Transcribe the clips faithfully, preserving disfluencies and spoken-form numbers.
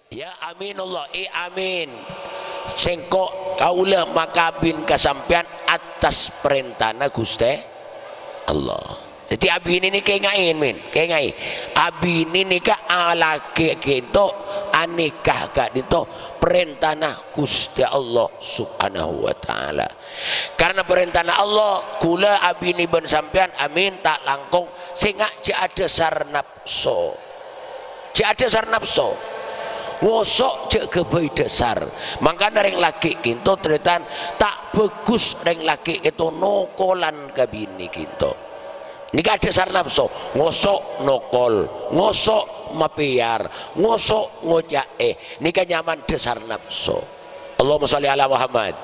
Ya, amin Allah, eh, amin. Sèngko', kaulâ makabin ka sampèyan atas parèntana Ghustè Allah. Dhâddhi abinè nèka ènga'è, min, ènga'è. Abinè nèka alakè ka'dinto, anikah ka'dinto, parèntana Ghustè Allah Subhanahu wa Ta'ala. Karna parèntana Allah, kaulâ abinè bân sampèyan, amin, ta' langkong, sènga' jhâ' adhâsar nafso. Jhâ' adhâsar nafso. Ngoso' jhâ' ghâbây dhâsar. Mangkana rèng lakè' ka'dinto, tarètan, ta' bhâghus rèng lakè' ka'dinto nokolan ka binè ka'dinto. Nèka dhâsar nafso. Ngoso' nokol, ngoso' mapèyar, ngoso' ngoca'è. Nèka nyamana dhâsar nafso. Allahumma shalli ala Muhammad.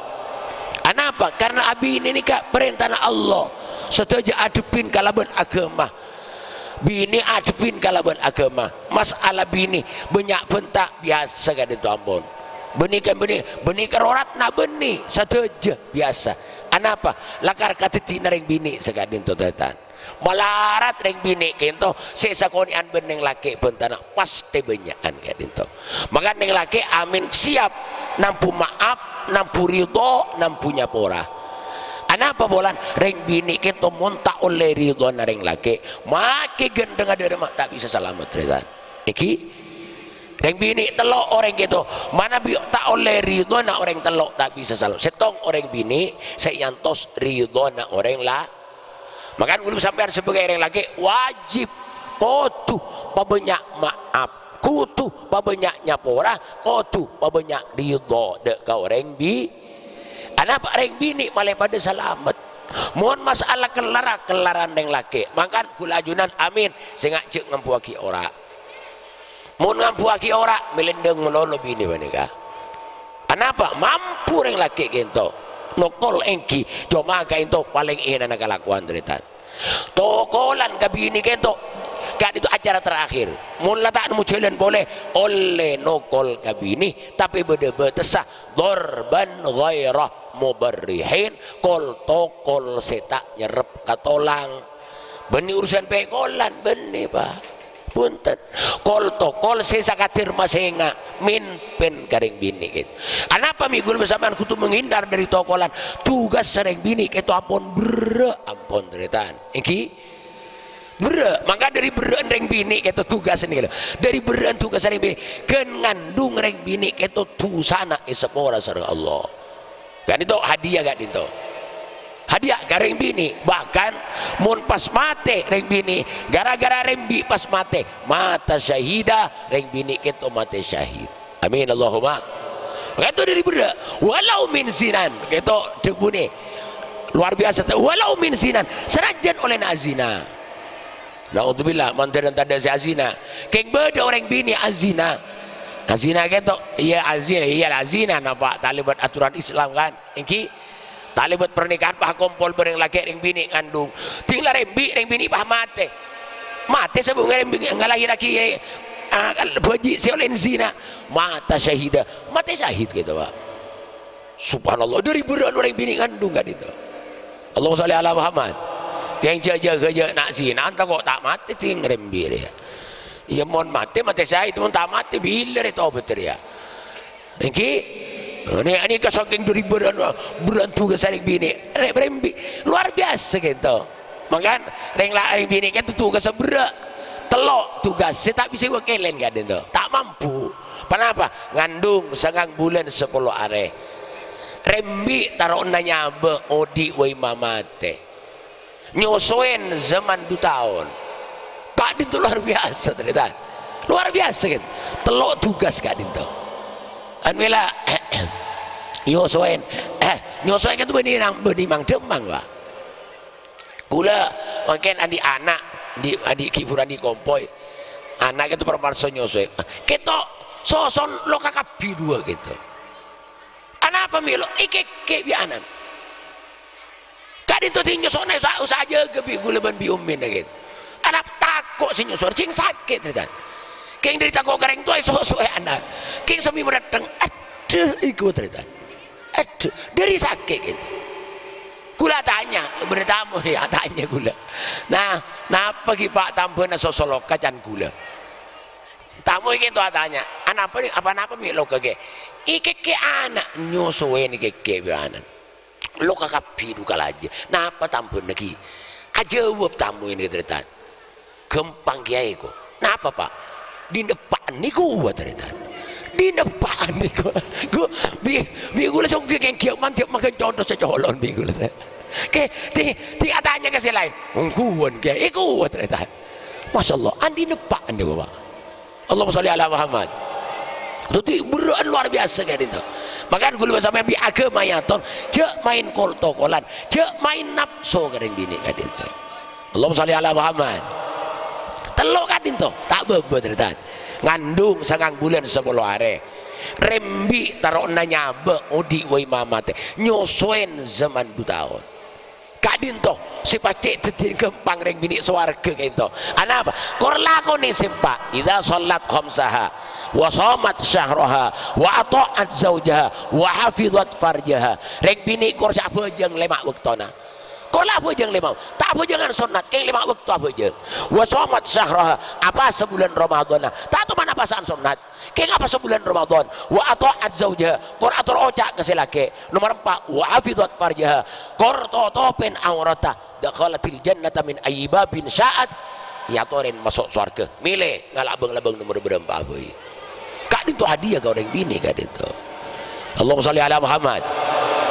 Anapa? Karna abinè nèka parèntana Allah. Sadhâjâ adhebbhin kalabân aghâma. Binè adhebbhin kalabân aghâma. Mas'ala binè bânnya' bânta biyasa ka'dinto ampon. Bânnè kan bânnè, bânnè karoratna bânnè sadhâjâ biyasa. Anapa? Lakar kadhâddhiyânna rèng binè' saka'dinto, tarètan. Malarat rèng binè' ka'dinto sè sakonè'an bân nèng lakè' bântana pastè bânnya'an ka'dinto. Maka nèng lakè' amin siap nambu ma'ap, nambu ridho, nambu nyapora. Anapa polana rèng binè' ka'dinto mon ta' ollè ridhona rèng lakè', makè ghântengnga dârâmma ta' bisa salamet, tarètan. Ènggi? Rèng binè' tello' orèng ka'dinto, manabi ta' ollè ridhona orèng tello' ta' bisa salamet. Sèttong orèng binè' sè èyantos ridhona orèng la-, Maka kaulâ sampèyan sebagai rèng lakè' wajib kodhu pabânnya' ma'ap, kodhu pabânnya' nyapora, kodhu pabânnya' ridho dâ' ka orèng bi-, anapa rèng binè' malè padâ salamet. Mon mas'ala kellara, kellarana rèng lakè'. Mangkana kaulâ ajunan amin, sènga' jhâ' ngambuwâghi ora'. Mon ngambuwâghi ora', mèlèndâng malolo binè panèka. Anapa? Mampu rèng lakè' ka'dinto. Nokol ènggi, coma ka'dinto palèng ènana kalakowan, tarètan. Tokolan ka binè ka'dinto. Ka'dinto acara terakhir. Mon la ta' nemmo jhâlân polè, ollè nokol ka binè, tapè bâdâ bâtessa, dhorban ghaira mubarrihin, kol-tokol sè ta' nyerrep ka tolang. Bânnè urusan pèkolan, bânnè, Pa'. Bhunten. Kol-tokol sè sakadâr masènga', min pèn ka rèng binè', gitu. Anapa mè' kaulâ sampèyan kodhu menghindar dâri tokolan? Tugas rèng binè' ka'dinto ampon berrâ', ampon, tarètan. Ènggi? Berrâ'. Mangka dâri berrâ'ân rèng binè' ka'dinto tugas nèka, lho. Dâri berrâ'ân tugas rèng binè'. Ghân ngandung rèng binè' ka'dinto dhusana èsapora sareng Allah. Ka'dinto hadiah ka'dinto. Hadiah ka rèng binè'. Bahkan, mon pas matè rèng binè', gara-gara rèng bi' pas matè, mata syahida, rèng binè' ka'dinto matè syahid. Amin, Allahumma. Ka'dinto dâri berrâ'. Walau min zinan. Ka'dinto dhâbuna. Luar biasa. Walau min zinan. Sanajjân ollèna azina. Naudzubillah, mandhâr tadâ' sè azina. Kèng bâdâ orèng binè' azina. Azina ka'dinto, iyâ azina, iyâ la azina, napa talèbât aturan Islam, kan? Ènggi? Talèbât pernikahan pas akompol bhâreng lakè' rèng binè' ngandung. Ding la rèng bi', rèng binè' pas matè. Matè sabhunga rèng binè' ngalahèrraghi, ah, bhâji' sè ollè zina. Mata syahida. Matè syahid ka'dinto, Pa'. Subhanallah, dâri berrâ'ân orèng binè' ngandung ka'dinto. Allahumma shalli ala Muhammad. Kèng jhâ', jhâ', jhâ' na' zinana tako' ta' matè ding rèng bi' rèya. Iyâ, mon matè, matè syahid, mon ta' matè, bilâ rè tobat rèya. Ènggi? Nè-, nèka sakèng dâri berrâ'ân, berrâ'ân tugas rèng binè'. Rè-, rèng bi', luar biasa ka'dinto. Mangkana rèng la-, rèng binè' ka'dinto tugassa berrâ'. Tello' tugas sè ta' bisa èwakèlè ka'dinto. Ta' mampu. Ponapa? Ngandung sangang bulân sapolo arè. Rèng bi' taro'na nyabâ' odi' bhâi mamatè. Nyosowèn zaman du taon. Ka'dinto luar biasa, tarètan. Luar biasa, kan? Tello' tugas ka'dinto. Anu la, nyosowèn. Nyosowèn ka'dinto bânnè nang, bânnè mang-dâmang, Pa'. Kaulâ mangkèn andi' ana', andi', andi' ghi' bhuru andi' kompoy. Ana' ka'dinto parappa'na sè nyosowè. Ka'dinto soson loka kabbhi duwâ' ka'dinto. Anapa mè' lo' èkèkè' bi' ana'na? Ka'dinto ding nyoso'na usa-, usaha jâgâ bi' kaulâ bân bi' ummina ka'dinto. Anapa tako' sè nyoso'na, jhing sakè', tarètan. Kèng dâri tako' ka rèng towa èsosowè ana'. Kèng sambi madhâteng, adhu, èko, tarètan. Adhu, dâri sakè' ka'dinto. Kaulâ atanya, bâdâ tamoy atanya kaulâ. Nah, napa ghi' Pa' tambhâna soso loka can kaulâ? Tamoy kento atanya, "Anapa ni, apa napa mi' loka, Kè?" "Èkèkè ana' nyosoè nèkèkè bi' ana'. Loka kabbhi du kalajâ. Napa tambâna, Kè?" Ajâwâb tamoy nèka, tarètan. "Ghâmpang kèyaè, ko." "Napa, Pa'?" "Dineppa' nèko, tarètan. Dineppa' nèko." Ko, bi', bi' kaulâ song bi' kèng ghi' man jhâ' makan conto sacolon bi' kaulâ. Kè, ti, ti atanya ka sè laèn. "Ongghuwân, Kè." "Èko, tarètan." Masya Allah, andi' neppa' nèko, Pa'. Allahumma sholli ala Muhammad. Dhâddhi berrâ'ân luar biasa ka'dinto. Maka kaulâ sampèyan bi' aghâma èyator, jhâ' maèn kol-tokolan, jhâ' maèn napso ka rèng binè' ka'dinto. Allahumma sholli ala Muhammad. Tello' ka'dinto, ta' bâbâ, tarètan. Ngandung sangang bulân sapolo arè. Rembi' taro'na nyabâ' odi' wâi mamatè. Nyosoèn zaman du taon. Ka'dinto, sè pacè' dhâddhi ghâmpang rèng binè' sowarghâ ka'dinto. Anapa? Kor lakonè sè empa'. "Idza shallat khamsaha, wa shamat syahraha, wa atha'at zaujaha, wa hafidhat farjaha." Rèng binè' kor sè abhâjâng lèma' bâktona. Kor la abhâjâng lèma', ta' abhâjângan sonnat, kèng lèma' bâkto abhâjâng. "Wa shamat syahraha," apasa bulân Ramadhanna. Ta' toman apasa'an sonnat. Kèng apasa bulân Ramadhan. "Wa atha'at zaujaha," kor ator oca' ka sè lakè'. Nomer empa', "Wa hafidhat farjaha," kor totopèn aoratta. "Dakhalatil jannata min ayyi babin sya'at," èyatorè maso' sowarghâ. Mèlè ngala' bâng-labâng nomer bârâmpa bhâi. Ka'dinto hadiah ka orèng binè' ka'dinto. Allahumma sholli ala Muhammad.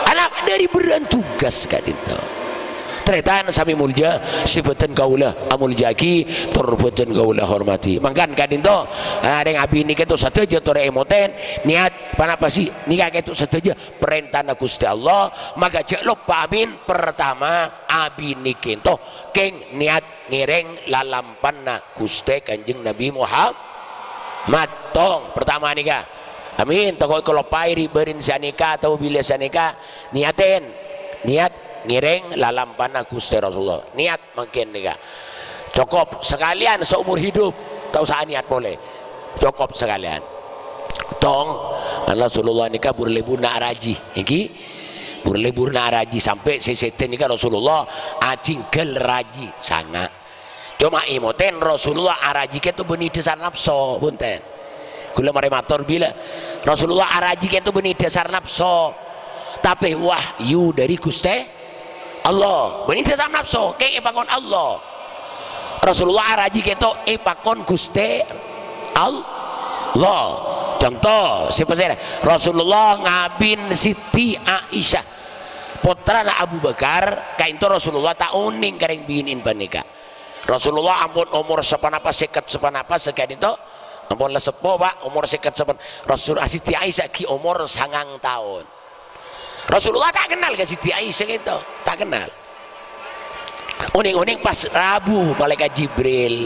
Ana' dhâri berrâ'ân tugas ka'dinto. Tarètan sami molja, sè bhâdhân kaulâ amolja'aghi, tor bhâdhân kaulâ hormadhi. Mangkana ka'dinto, ah, rèng abinè kento sadhâjâ torè èmotèn, niat, panapa sè, nèka kento sadhâjâ parèntana Ghustè Allah, maka jhâ' loppa amin, pertama, abinè kento, kèng niat ngèrèng lalampanna Ghustè Kanjeng Nabi Muhammad. Tong, pertama nèka. Amin. Tako' èkaloppaè ri-, bâri' sanèka atau bilâ sanèka. Niatèn. Niat ngèrèng lalampanna Ghustè Rasulullah. Niat mangkèn nèka. Cokop sakalèyan saumur hidup. Ta' osa niat polè. Cokop sakalèyan. Tong, karna Rasulullah nèka bur-lebbhurna araji. Ènggi? Bur-lebbhurna araji sampè' sè sèdhâ nèka Rasulullah ajingghâl raji sanga'. Coma èmotèn Rasulullah araji kento bânnè dhâsar napso, bhunten. Kaulâ marè mator bilâ Rasulullah araji kento bânnè dhâsar napso. Tapè wahyu dhâri Ghustè Allah. Bânnè dhâsar napso, kèng èpakon Allah. Rasulullah araji kento èpakon Ghustè Allah. Conto, sè pasèra? Rasulullah ngabin Siti Aisyah, pottrana Abu Bakar, ka'dinto Rasulullah ta' onèng ka rèng binè'en panèka. Rasulullah ampon omor saponapa, sèket saponapa, saka'dinto ampon la seppo, Pa', omor sèket sapon-, Rasul, Siti Aisyah ghi' omor sangang taon. Rasulullah ta' kennal ka Siti Aisyah ka'dinto, ta' kennal. Onèng-onèng pas rabu Malaikat Jibril.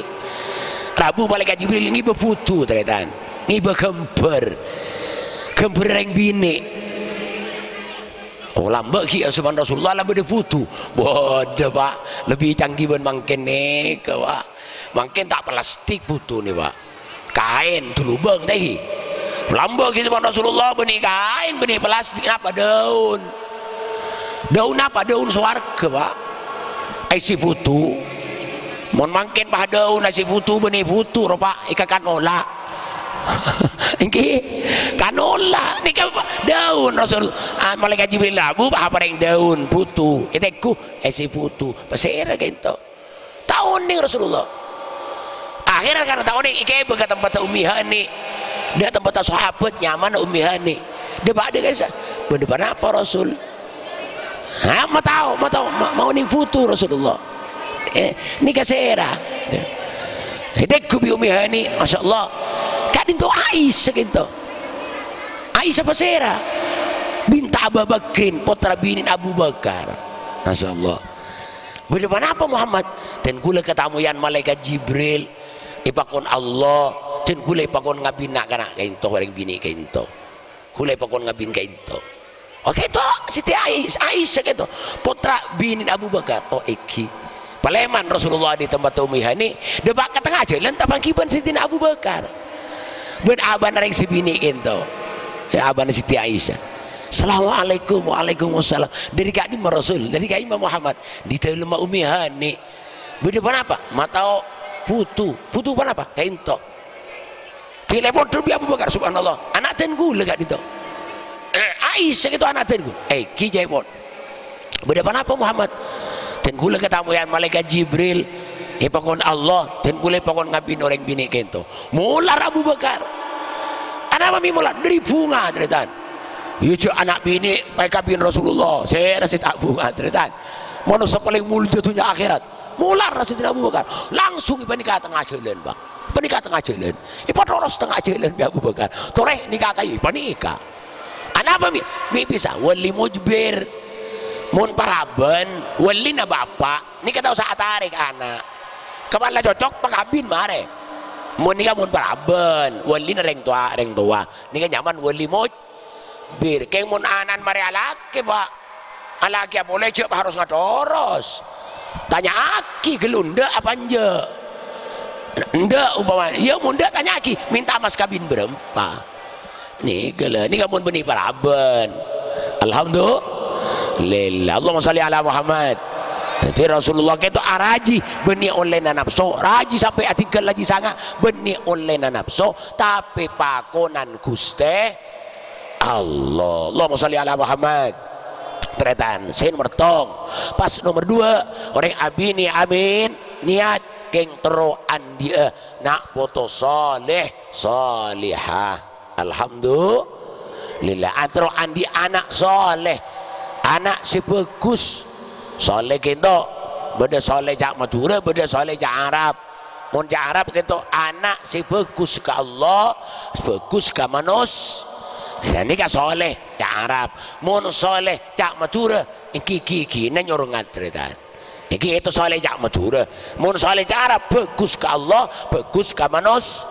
Rabu Malaikat Jibril ngibâ foto, tarètan. Ngibâ ghâmbhâr. Ghâmbhâr rèng binè'. Oh, lambâ' ghi' asupan Rasulullah la bâdâ foto. Bâdâ, Pa'. Lebbi canggih bân mangkèn nèka, Pa'. Mangkèn ta' plastik fotonè, Pa'. Kaèn, dulubâng, ta' ghi'. Lambâ' ghi' asupan Rasulullah bânnè kaèn, bânnè plastik, napa? Daun. Daun napa? Daun sowarghâ, Pa'. Èsè foto. Mon mangkèn pas daun èsè foto, bânnè foto, ropa èka kanola. Ènggi, kanola. Nèka, Pa', daun Rasul, ah, Malaikat Jibril rabu, pas aparèng daun, foto. Ètèggu, èsè foto. Pasèra ka'dinto? Ta' onèng Rasulullah. Akhirnya karena ta' onèng, èkèbâ ka tempatta Ummi Hani. Dâ' tempatta sahabat, nyamana Ummi Hani. Dâ' pa-, dâ' ka'issa, "Bâdâ ponapa, Rasul?" Ha, ma' tao, ma' tao, ma', ma' onèng foto Rasulullah. Eh, nèka sèra. Ètèggu bi' Ummi Hani, Masya Allah. Ka'dinto Aisyah ka'dinto. Aisyah pasèra? Binta Abu Bakrin, pottra binèna Abu Bakar. Masya Allah. "Bâdâ ponapa, Muhammad?" "Dân kaulâ katamoyan Malaikat Jibril, èpakon Allah, dân kaulâ èpakon ngabin na'-kana' ka'dinto, orèng binè' ka'dinto. Kaulâ èpakon ngabin ka'dinto." "Oh, ka'dinto, Siti Ais-, Aisyah ka'dinto, pottra binèna Abu Bakar." "Oh, ènggi." Palèman Rasulullah dâri tempatta Ummi Hani, dâpa' ka tengnga jhâlân tapangghibân Sidina Abu Bakar. Bân abana rèng sè binè' ka'dinto. Yâ, abana Siti Aisyah. "Assalamualaikum." "Waalaikumsalam." "Dâri ka'dimma, Rasul?" "Dâri ka'dimma, Muhammad?" "Dâri dâlemma Ummi Hani." "Bâdâ ponapa?" "Ma' tao foto." "Foto ponapa?" "Ka'dinto." Cè' lè' poddhâ bi' Abu Bakar, subhanallah. Ana' dân kaulâ ka'dinto. Eh, Aisyah itu ana' dân kaulâ. Eh, ghi' cè' pon. Bâdâ ponapa, Muhammad? Dân kaulâ katamoyan Malaikat Jibril, èpakon Allah, dân kaulâ èpakon ngabin orèng binè' kento. Molar Abu Bakar. Anapa mè' molar? Dâri bhunga, tarètan. Iyâ, jhâ' ana' binè' èkabin Rasulullah. Sèra sè ta' bhunga, tarètan. Manossa palèng molja dhunnya akhèrat. Molar Sayyidina Abu Bakar. Langsung èpanèka tengnga jhâlân, Pak. Èpanèka tengnga jhâlân. Èpatoros tengnga jhâlân bi' Abu Bakar. Torè nèka kaè, èpanèka. Anapa mè', mè' bisa? Wali mujbir. Mon paraban, walina bapa', nèka ta' osa atarèk ana'. Kapala cocok, pakabin marè. Mon nèka mon paraban, walina rèng towa, rèng towa. Nèka nyamana wali mujbir. Kèng mon ana'na marè alakè, Pak. Alakèya polè jhâ' harus ngatoros. Tanya'aghi ghâllu endâ' apa enjâ'. Endâ' umpama, iyâ mon endâ' tanya'aghi, mènta mas kabin bârâmpa. Nèka lho, nèka mon bânnè paraban. Alhamdulillah. Allahumma shalli ala Muhammad. Dhâddhi Rasulullah kento araji bânnè ollèna napso, raji sampè' adhinggâl raji sanga bânnè ollèna napso, tapè pakonan Ghustè Allah. Allahumma shalli ala Muhammad. Tarètan, sè nomer tong. Pas nomer dua, orèng abinè amin, niat kèng terro andi'â na' poto shalèh, shalèhah. Alhamdulillah, terro andi' ana' shalèh, ana' sè bhâghus. Shalèh kento, bâdâ shalèh ca' Madhurâ, bâdâ shalèh ca' Arab. Mon ca' Arab kento ana' sè bhâghus ka Allah, bhâghus ka manos-, sanèka shalèh ca' Arab. Mon shalèh ca' Madhurâ, èngghi ghi-ghina nyorongan, tarètan. Èngghi kento shalèh ca' Madhurâ. Mon shalèh ca' Arab, bhâghus ka Allah, bhâghus ka manos-,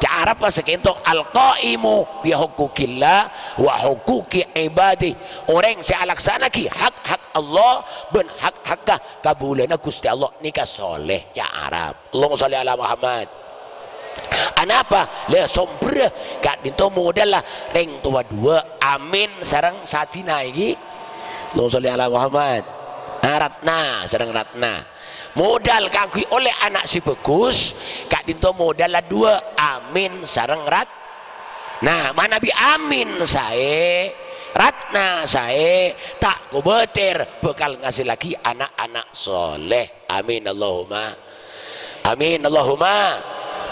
ca' Arab pas kento al-qaimu bi huquqillah wa huquqi ibadih. Orèng sè alaksana'aghi hak-hak Allah bân hak-hakka kabulâna Ghustè Allah, nèka shalèh ca' Arab. Allahumma shalli ala Muhammad. Anapa? La sombherra ka'dinto modalla rèng towa duwâ', Amin sareng Sadina èngghi. Allahumma shalli ala Muhammad. Ah, Ratna sareng Ratna. Modal kaangghuy ollè ana' sè bhâghus, ka'dinto modalla duwâ', Amin sareng Rat-, nah, manabi Amin saè, Ratna saè, ta' kobâtèr bhâkal ngasèllaghi na'-ana' shalèh. Amin, Allahumma. Amin, Allahumma.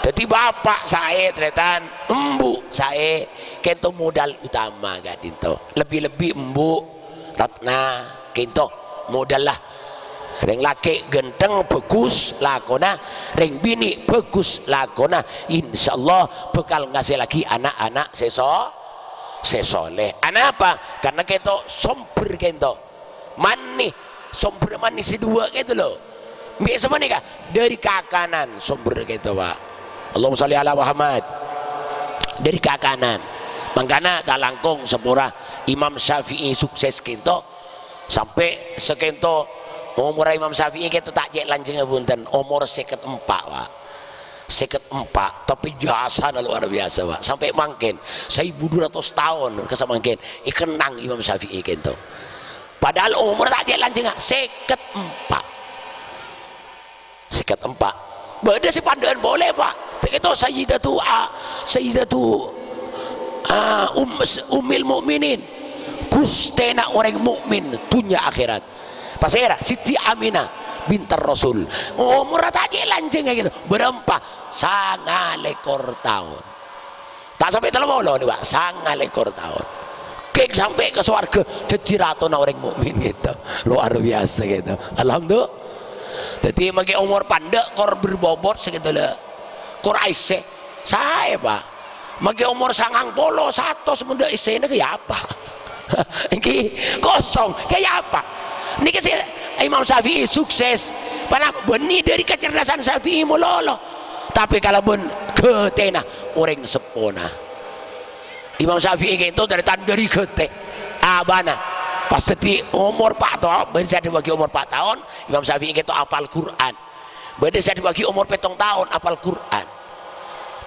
Dhâddhi bapa' saè, tarètan, embu' saè, kento modal utama ka'dinto. Lebbi-lebbi embu' Ratna, kento modalla. Rèng lakè' ghântheng, bhâghus lakona, rèng binè' bhâghus lakona, insyaallah bhâkal ngasèllaghi na'-ana' sè so-, sè shalèh. Anapa? Karna kento sombher kento. Mani, sombher mani sè duwâ' kento lho. Mè' sapanèka, dâri kakanan sombher kento, Pak. Allahumma shalli ala Muhammad. Dâri kakanan. Mangkana ta' langkong sapora Imam Syafi'i sukses kento. Sampè' sakento omorra Imam Syafi'i kento ta' cè' lanjhângnga bhunten, omor sèket empa', Pak. Sèket empa', tapè jasana lowar biyasa, Pak. Sampè' mangkèn, saibu dua ratus taon ka samangkèn èkennang Imam Syafi'i kento. Padahal omor ta' cè' lanjhângnga, sèket empa'. Sèket empa'. Bâdâ sè pandâ'ân polè, Pak. Kento Sayyidatu A-, Sayyidatu, a, Um-, Ummil Mukminin. Ghustèna orèng mukmin, dhunnya akhèrat. Pasèra? Siti Aminah, binti Rasul. Omorra ta' cè' lanjhângnga kento. Bârâmpa? Sanga lèkor taon. Ta' sampè' tello polo nèka, Pak, sanga lèkor taon. Kèng sampè' ka sowarghâ dhâddhi ratona orèng mukmin kento. Lowar biyasa kento. Alhamdulillah. Dhâddhi makè omor pandâ' kor berbobot sakento la. Kor aèssè. Saè, Pak. Makè omor sangang polo, satos mon dâ' èssèna kaya apa? Èngghi, kosong. Kaya apa? Nèka sè Imam Syafi'i sukses. Pana bânnè dâri kacerdasan Syafi'i malolo. Tapè kalabân ghâtèna orèng seppona. Imam Syafi'i kento tarètan dâri ghâtè abâna. Pas dhâddhi omor pa' taon, bân sè adhâbuwâghi omor pa' taon, Imam Syafi'i kento apal Qur'an. Bâdâ sè adhâbuwâghi omor pèttong taon apal Qur'an.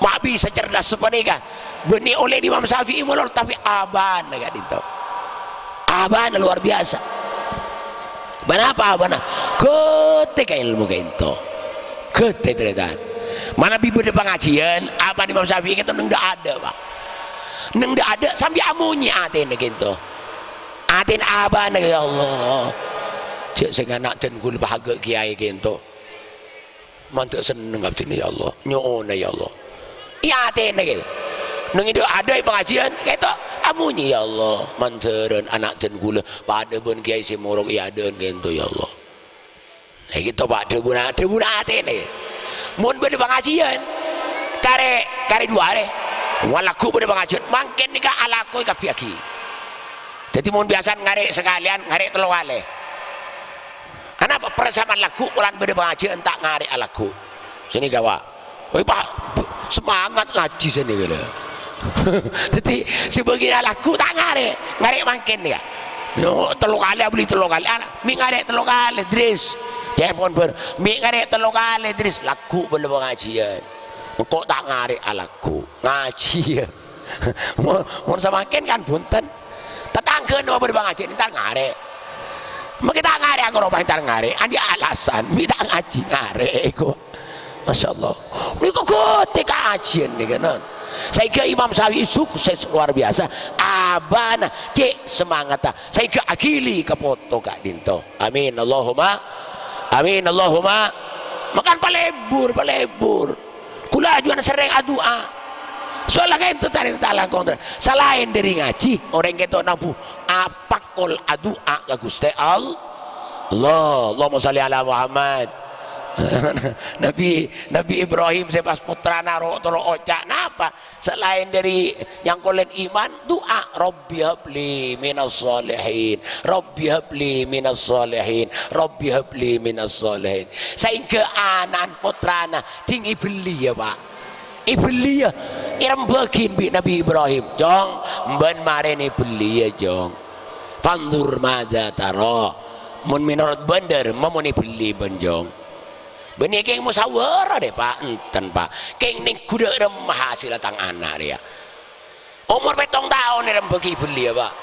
Ma' bisa cerdas sapanèka. Bânnè ollè Imam Syafi'i malolo, tapè abâna ka'dinto. Abâna lowar biyasa. Ponapa abâna? Ghâtè ka èlmo kento. Ghâtè, tarètan. Manabi bâdâ pangajiyân, abâna Imam Syafi'i kento neng dâ'-adâ', Pak. Neng dâ'-adâ' sambi amonyè atèna kento. Atèna abâna, "Ya Allah, jhâ' sènga' ana' dân kaulâ pahaga' kèyaè kento. Mandhâ' senneng abdhina, ya Allah. Nyo'ona, ya Allah." Iyâ atèna kento. Neng dâ'-adâ' è pangajiyân, kento amonyè, "Ya Allah, mandhârân ana' dân kaulâ padâ bân kèyaè sè morok è adâ'ân kento, ya Allah." Nah, gitu, Pak, dhâbuna, dhâbuna atèna. Mon bâdâ pangajiyân, karè, karè dhu arè. Mon lagghu' bâdâ pangajiyân, mangkèn nèka alakoè kabbhi aghi. Dhâddhi, mon biyasana ngarè' sakalèyan, ngarè' tello kalè. Anapa? Parsamaan lagghu', polana bâdâ pangajiyân ta' ngarè' alagghu'. Sè nèka, Pak. Woi, Pak, semangat ngajhi sè nèka lho. Dhâddhi, sè bâgiyân lagghu' ta' ngarè', ngarè' mangkèn, ya. Yo, tello kalè, abâli tello kalè. Ana', mè' ngarè' tello kalè, Dris. Cèpon bâr, mè' ngarè' tello kalè, Dris. Lagghu' bâlâ pangajiyân. Engko' ta' ngarè' alagghu'. Ngajhi, ya. Mon, mon samangkèn kan bhunten. Tatangghâna bâdâ pangajiyân, entar ngarè'. Mangkè ta' ngarè', ako ropa entar ngarè'. Andi' alasan, mè' ta' ngajhi, ngarè' èko. Masya Allah. Nèko ghâtè kajiyân nèka, non. Saèngghâ Imam Syafi'i sukses luar biasa. Abâna cè' semangatta. Saèngghâ aghili ka poto ka'dinto. Amin. Allahumma. Amin. Allahumma. Makan palebur, palebur. Kaulâ ajunan serrèng adu'a. Soalla kento tarètan langkong. Salaèn dâri ngajhi, orèng kento nambu apakol adu'a ka Ghustè All-, Allah. Allahumma shalli ala Muhammad. Nabi, Nabi Ibrahim sè pas pottrana ro-, toro' oca', napa? Salaèn dâri nyangkolèn iman, du'a, "Rabbi habli minas shalihin, Rabbi habli minas shalihin, Rabbi habli minas shalihin." Saèngghâ ana'na pottrana dhing èbelli, ya, Pak. Èbelli, ya, èrembhâghi bi' Nabi Ibrahim. "Cong, bân marèna èbelli, ya, Cong. Fanzur madza tara." Mon mènorot bân dâ' remma mon èbelli bân, Cong. Bânnè kèng musawara, dâ', Pak. Enten, Pak. Kèng nèngghu dâ' remma hasèlla tang ana' rèya. Omor pèttong taon èrembhâghi èbelli, ya, Pak.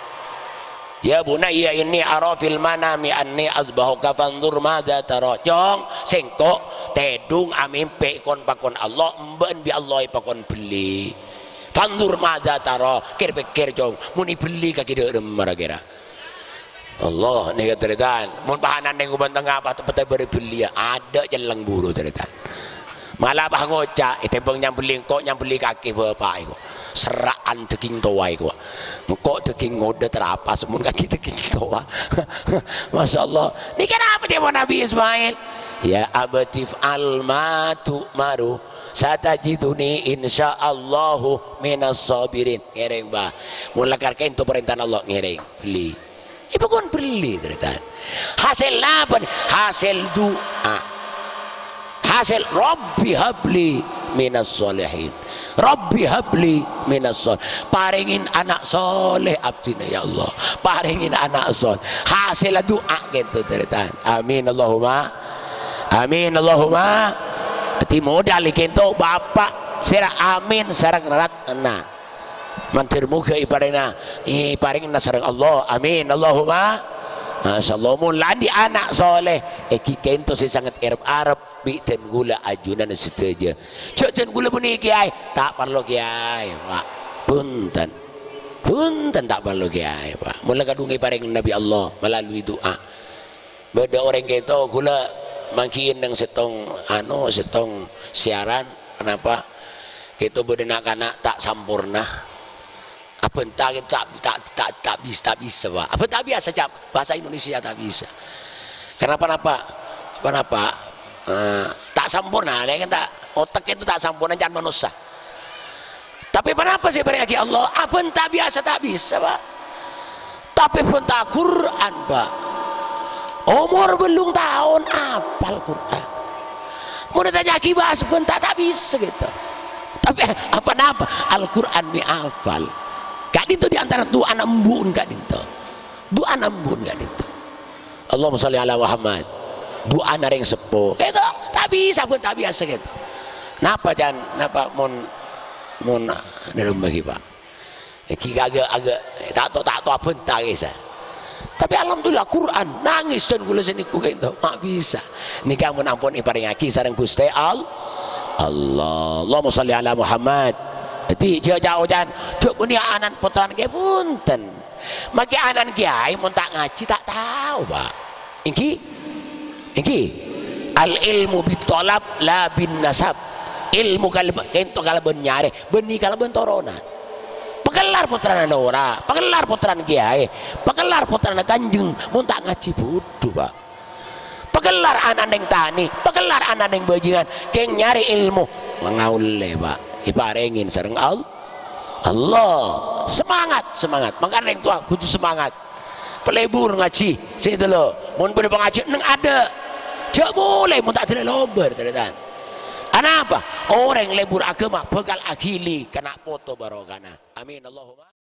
"Ya bunayya inni ara fil manami anni adzbahuka fanzur madza tara." "Cong, sèngko' tèdhung amèmpè kon-pakon Allah, embâ'ân bi' Allah èpakon belli. Fanzur madza tara." Kèr-pèkkèr, Cong, mon èbelli kakè dâ' remma ra-kèra. Allah, nèka tarètan. Mon pahanan nèng Kubon Tengnga, pas teppet bâri' belliyâ, adâ' celleng buru tarètan. Mala pas ngoca', ètèmbhâng nyambelli engko', nyambelli kakè bapa'èko. Serra'an dâging towa èko. Engko' dâging ngodâ terapas, mon kakè dâging towa. Masya Allah. Nèka napa ca'èpon Nabi Ismail? "Ya abati if'al ma tu'maru, satajiduni insyaallahu minas shabirin." Ngèrèng, Bah. Mon lakar kento parèntana Allah, ngèrèng. Belli. Èpakon belli, tarètan. Hasèl napa? Hasèl du'a. Hasèl, "Rabbi habli minas shalihin. Rabbi habli minas shal-," parèngè ana' shalèh abdhina, ya Allah. Parèngè ana' shalèh. Hasèlla du'a kento, tarètan. Amin, Allahumma. Amin, Allahumma. Dhâddhi modal kento, bapa', sèra amin, sareng rat, ana'. Mandhâr moghâ èparèngana, èparèngana sareng Allah. Amin. Allahumma. Masya Allah, mon la andi' ana' shalèh, èngghi kento sè sanget èrep-arep bi' dân kaulâ ajunan sadhâjâ. Jhâ' dân kaulâ bânnè kèyaè, ta' parlo kèyaè, Pak. Bhunten. Bhunten, ta' parlo kèyaè, Pak. Mon la kadhung èparèngana bi' Allah melalui du'a. Bâdâ orèng kento, kaulâ mangkèn neng sèttong, anu, sèttong siaran, kenapa? Kento bâdâ na'-kana' ta' samporna. Abhânta kento ta', ta', ta', ta' bis-, ta' bisa, Pak. Abhânta biyasa, Cak, bahasa Indonesia ta' bisa. Kenapa, napa? Kenapa? Eh, ta' samporna, nèka ta', otak kento ta' samporna, can manossa. Tapè ponapa sè èparèngaghi Allah? Abhânta biyasa ta' bisa, Pak. Tapè bhânta Qur'an, Pak. Omor bâllung taon apal Qur'an. Mon ètanya'aghi bhâsa bhânta ta' bisa, gitu. Tapè apa-napa, Al-Qur'an mè' apal. Ka'dinto di antara du'ana embu'en ka'dinto. Du'ana embu'en ka'dinto. Allahumma shalli ala Muhammad. Du'ana rèng seppo. Kento, ta' bisa, bhânta biyasa kento. Napa, can? Napa mon, mon, dâlem bâgi, Pak? Èngghi kagak, agak, ta' to, ta' to abhânta kèsa. Tapè alhamdulillah, Qur'an, nangès dân kaulâ sè nèko kento, ma' bisa. Nèka mon ampon èparèngaghi sareng Ghustè All-, Allah. Allahumma shalli ala Muhammad. Dhâddhi, jhâ' ca'-oca'an, "Jhâ' bânnè ana'na pottrana kèyaè," bhunten. Makè ana'na kèyaè mon ta' ngajhi, ta' tao, Pak. Èngghi? Èngghi? "Al ilmu bit thalab la bin nasab." Èlmo kalab-, ka'dinto kalabân nyarè, bânnè kalabân toronan. Pakellar pottrana nora, pakellar pottrana kèyaè, pakellar pottrana kanjeng, mon ta' ngajhi bhudhu, Pak. Pakellar ana' neng tanè, pakellar ana' neng bhâjingan, kèng nyarè èlmo. Pangaollè, Pak, èparèngè sareng Al-, Allah. Semangat, semangat. Mangkana rèng towa kodhu semangat. Palebur ngajhi, sè dâlâ. Mon bâdâ pangajiân neng adâ'. Jhâ' molè mon ta' dâlâ lobâr, tarètan. Anapa? Orèng lebur aghâma bhâkal aghili kana' poto barokana. Amin, Allahumma.